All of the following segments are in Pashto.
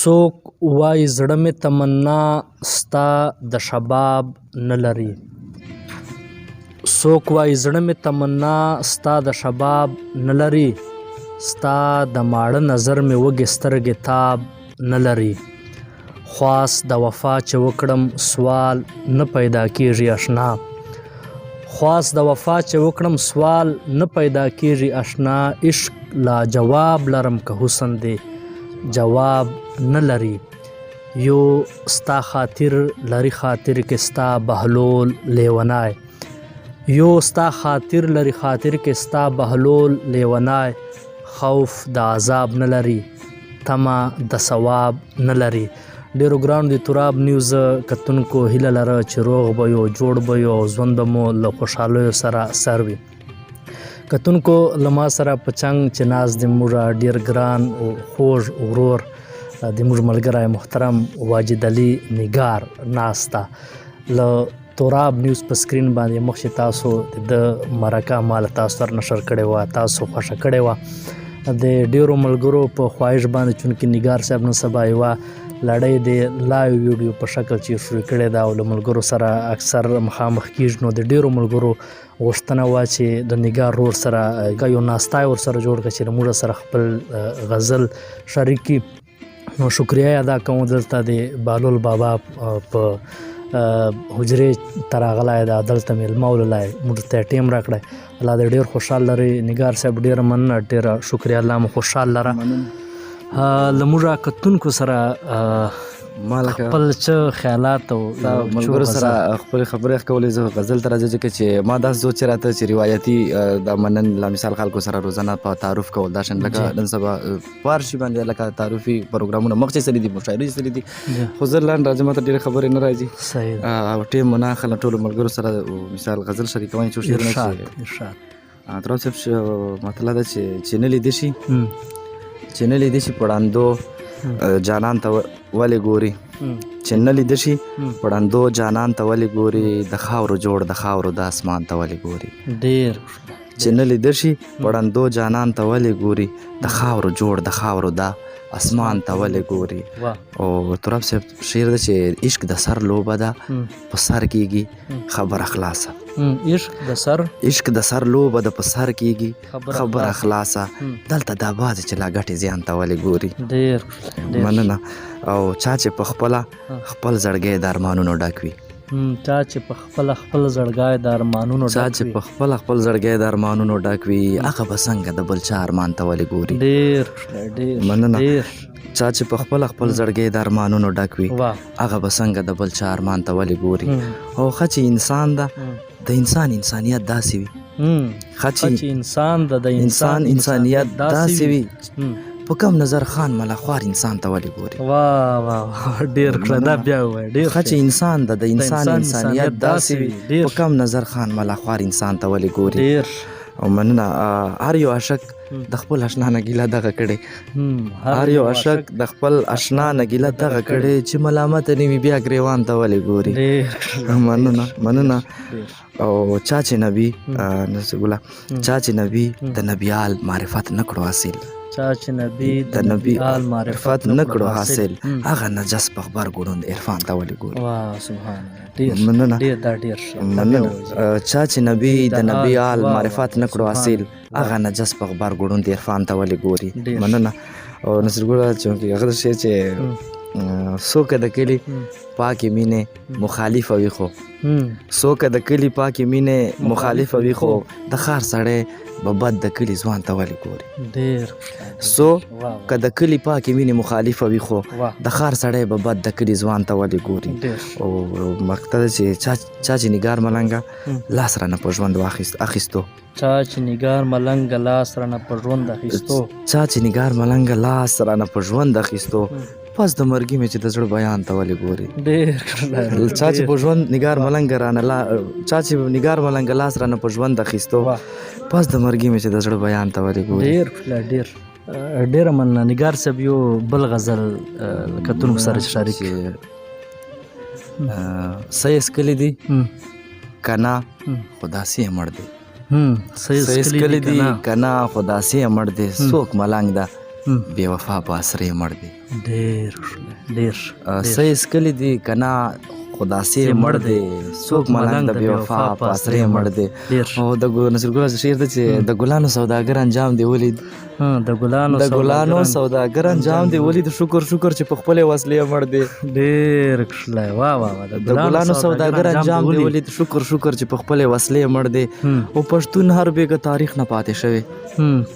څوک وایي زړه مې تمنا ستا د شباب نه لري. څوک وایي زړه مې تمنا ستا د شباب نه لري، ستا د ماړه نظر مې وږې سترګې تاب نه لري. خواست د وفا چې وکړم سوال نه پیدا کیږي اشنا، خواست د وفا چې وکړم سوال نه پیدا کیږي اشنا. عشق لا جواب لرم که حسن دی جواب نه لري. یو ستا خاطر لري خاطر کې ستا بهلول لیونای، یو ستا خاطر لري خاطر کې ستا بهلول لیونای. خوف د عذاب نه لري، تمه د ثواب نه لري. ډیرو ګرانو د تراب نیوز کتونکو، هیله لره چې روغ به یو، جوړ به یو او ژوند به مو له خوشحالیو سره سر وي. کتونکو، له ما سره په څنګ چې ناست دی موږ ډیر ګران او خوږ ورور، د موږ ملګری محترم واجد علي نګار ناسته. له تراب نیوز په سکرین باندې مخکې تاسو د مرکه ما له تاسو سره نشر کړې وه، تاسو خوښه کړې وه. د ډیرو ملګرو په خواهش باندې، چونکې نګار صاحب نن سبا یوه لړۍ د live video په شکل چې شروع کړې ده او له ملګرو سره اکثر مخامخ کیږي، نو د ډیرو ملګرو غوښتنه وه چې د نګار ورور سره یو ناستای ورسره جوړ کړه چې له موږ سره خپل غزل شریک کړي. نو شکریه ادا کوم، دلته د بالول بابا په حجرې ته راغلی ده، دلته مېلمه وللی، موږ ته یې ټیم راکړی. الله دې ډېر خوشحال لري. نګار صاحب، ډېره مننه، ډېره شکریه، الله مو خوشحال لره. له موږ کتونکو سره ما لکه خپل څه خیالات او تا ملګرو سره خپل خبرې کولې، زه غزل ته راځم، ځکه چې ما دا سوچ راته چې روایتي د منن لا مثال خلکو سره روزانه په تعارف کول دا شان، لکه نن سبا پارشي باندې لکه تعارفي پروګرامونه مخکې سره دي، مشاعرې سره دي، خو زه لاند راځم، ماته ډېرې خبرې نه راځي. صحیح. او ټیم نه خلک ټولو ملګرو سره مثال غزل شریکوي چې شعرونه ارشاد، ارشاد. تر اوسه مطلب ده چې نه لیدې شي، چې نه لیدې شي پړاندو جانان ته ولې ګوري، چې نه لیده شي پړندو جانان ته ولې ګوري، د خاورو جوړ د خاورو د اسمان ته ولې ګوري. ډیر. چې نه لیده شي پړندو جانان ته ولې ګوري، د خاورو جوړ د خاورو د اسمان ته ولې ګوري. او تراب صاحب شعر ده چې عشق د سر لوبه ده په سر کېږي خبره خلاصه. عشق د سر، عشق د سر لوبه ده په سر کېږي خبره خلاصه، دلته دا بازې چې لا ګټې زیان ته ولې ګوري. ډیر. مننه. او چا چې په خپله خپل زړګی د ارمانونو ډک وي، چا چې په خپله خپل زړګی د ارمانونو چا چې په خپله خپل زړګی د ارمانونو ډک وي، هغه به څنګه د بل چا ارمان ته ولې ګوري. ډیر، ډیر. مننه. چا چې په خپله خپل زړګی د ارمانونو ډک وي، هغه به څنګه د بل چا ارمان ته ولې ګوري. او ښه چې انسان ده، د انسان انسانیت داسې وي. ښه چې انسان ده، د انسان انسانیت داسې وي، په کم نظر خان ملاخوار انسان ته ولې ګوري. واه واه، ډیر کړه، دا بیا ووایه. ډیر. ښه چې انسان ده، د انسان انسانیت داسې وي، په کم نظر خان ملاخوار انسان ته ولې ګوري. ډیر. او مننه. هر یو عاشق د خپل اشنا نه ګیله دغه کړي، هر یو عاشق د خپل اشنا نه ګیله دغه کړي، چې ملامت نه وي بیا ګریوان ته ولې ګوري. مننه، مننه. او چا چې نبی نصیب الله، چا چې نبی د نبیال معرفت نکړو حاصل، چا چې نبی د نبی آل معرفت نکړو حاصل، هغه نجس په غبرګونو عرفان ته ولې ګوري. واه، سبحان الله. ډیر مننه. ډیر، دا ډیر ښه. مننه. چا چې نبی د نبی آل معرفت نکړو حاصل، هغه نجس په غبرګونو عرفان ته ولې ګوري. مننه. او نصیر ګوره، چې هغه شی چې څوک د کلي پاکې مینې مخالفه وي، خو څوک د کلي پاکې مینې مخالفه وي، خو د ښار سړی به بد د کلي ځوان ته ولې ګوري. ډیر. څو که د کلي پاکې مینې مخالفه وي، خو د ښار سړی به بد د کلي ځوان ته ولې ګوري. او مقطع چې چا چې نګار ملنګه لاس رانه په ژوند اخیستو، چا چې نګار ملنګ لاس رانه په ژوند اخیستو، چا چې نګار ملنګ لاس رانه په ژوند اخیستو، پس د مرګي مې چې د زړه بیان ته ولې ګوري. ډیر. چا چې په ژوند نګار ملنګ رانه لا، چا چې نګار ملنګ لاس رانه په ژوند اخیستو، پس د مرګي مې چې د زړه بیان ته ولې ګوري. ډیر، ډیر، ډیره مننه نګار صاحب. یو بل غزل کتونکو سره شریک. سیس کلی دی کنا خدا سي مړ دی، سیس کلی دی کنا خدا سي مړ دی، څوک ملنګ ده بې وفا په اسرې مړ دی. ډېر ډېر څه یې څکلي دي که نه خو داسې مړ دی، څوک ملنګ د بې وفا په اسرې مړ دی. او د نصیر ګل شعر دی چې د ګلانو سوداګر انجام دی ولید، د ګلانو د ګلانو سوداګر انجام دی ولید، شکر شکر چې په خپلې وسلې مړ دی. ډېر ښکلی، واه واه واه. د ګلانو سوداګر انجام دی ولید، شکر شکر چې په خپلې وسلې مړ دی. او پښتون هر بیګه تاریخ نه پاتې شوی،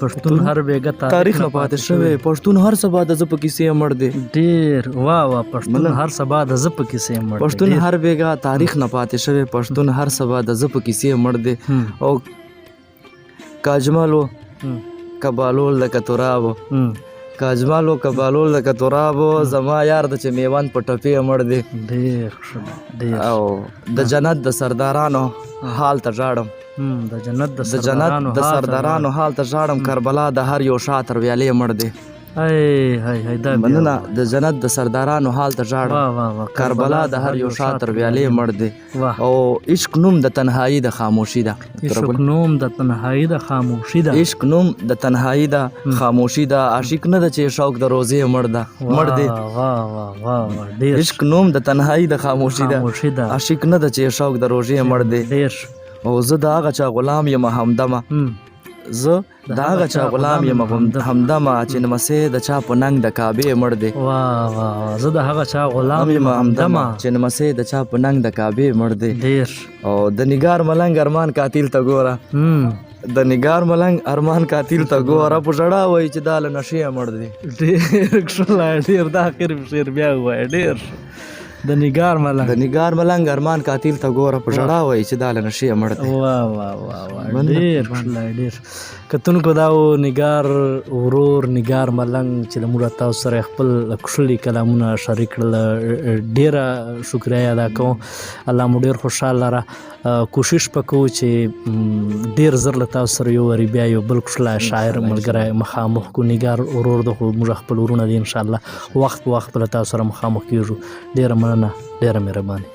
پښتون هر بیګه تاریخ نه پاتې شوی، پښتون هر سبا د زه په کیسې مړ دی. ډېر واه واه. پښتون هر سبا د زه په کیسې مړ دی، پښتون هر بیګه تاریخ نه پاتې شوی، پښتون هر سبا د زه په کیسې مړ دی. او کاجمل و کبالول د کتوراب، کاجمل و کبالول د کتوراب، زما یار د چې میوند په ټپې مړ دی. ډېر ښه، ډېر. او د جنت د سردارانو حال ته ژاړم، د جنت د جنت د سردارانو حال ته ژاړم، کربلا د هر یو شا تر ویالې مړ دی. ای های های، دا مننه. د جنت د سردارانو حال ته ژاړم، کربلا د هر یو شا تر ویالې مړ دی. او عشق نوم د تنهایی د خاموشي ده، عشق نوم د تنهایی د خاموشي ده، عشق نوم د تنهایی د خاموشي ده، عاشق نه ده چې شوق د روزې مړ ده، مړ دی. واه واه واه واه، ډېر. عشق نوم د تنهایی د خاموشي ده، عاشق نه ده چې شوق د روزې مړ دی. ډېر. او زه د هغه چا غلام یم همدمه، زه د هغه چا غلام یم همدمه چې نمسې د چا په ننګ د کعبې مړ دی. واه واه، زه د هغه چا غلام یم همدمه چې نمسې د چا په ننګ د کعبې مړ دی. ډېر. او د نګار ملنګ ارمان قاتل ته ګوره، د نګار ملنګ ارمان قاتل ته ګوره، په ژړا وایي چې دا له نشې مړ دی. ډېر ښکلی، ډېر. دا اخر شعر بیا ووایه. ډېر. د نګار ملنګ، د نګار ملنګ ارمان قاتل ته ګوره، په ژړا وایي چې دا له نشې مړ دی. واه واه واه واه، ډېر ښکلی، ډېر. کتونکو دا و نګار ورور نګار ملنګ چې له موږ تاسو سره خپل کښلي کلامونه شریک کړل. ډېره شکریه ادا کوم، الله مو ډېر خوشحال لره. کوشش به کوو چې ډېر زر له تاسو سره یو واري بیا یو بل کښلی شاعر ملګری مخامخ کو. نګار ورور د خو موږ خپل ورونه دي، انشاءالله وخت په وخت به له تاسو سره مخامخ کېږو. ډېره مننه، ډېره مهرباني.